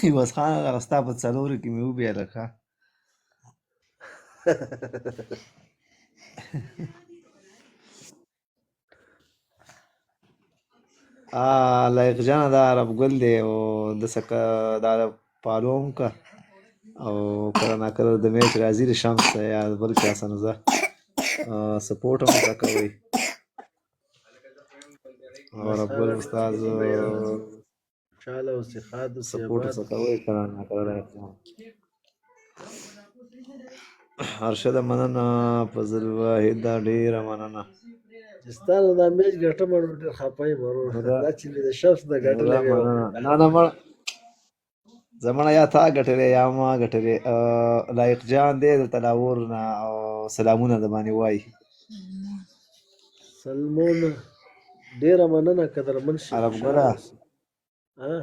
عوض خان هغه ستا په څلورو کې مې وبیله ښه. لایق جانه دا عرب ګل دی او د سکه دا فالو هم که او کله نا کله د میچ راځي د شمس یا بل چا سره نو زه سپورټ هم ورته کوئ. او بس عرب ګل هغه استاد خوشحاله اوسې، ښاد اوسې، سپورټ آباد ورته اوسې. کوئ کله نا کله لایق جان. ارشد مننه، فضل واحد دا ډیره مننه. چې ستا نه دا میچ ګټم نو ډېر خفه یم وروره. نورا دا چې مې د شمس نه ګټلی نورا وی. مننه. نه نه مړه زمړه یا تا ګټلې یا ما ګټلې. لایق جان دی د تلاور نه او سلامونه د باندې وای. سلمونه، ډېره مننه، قدرمن شې، عرب خوشحاله ګله اوسې. ها.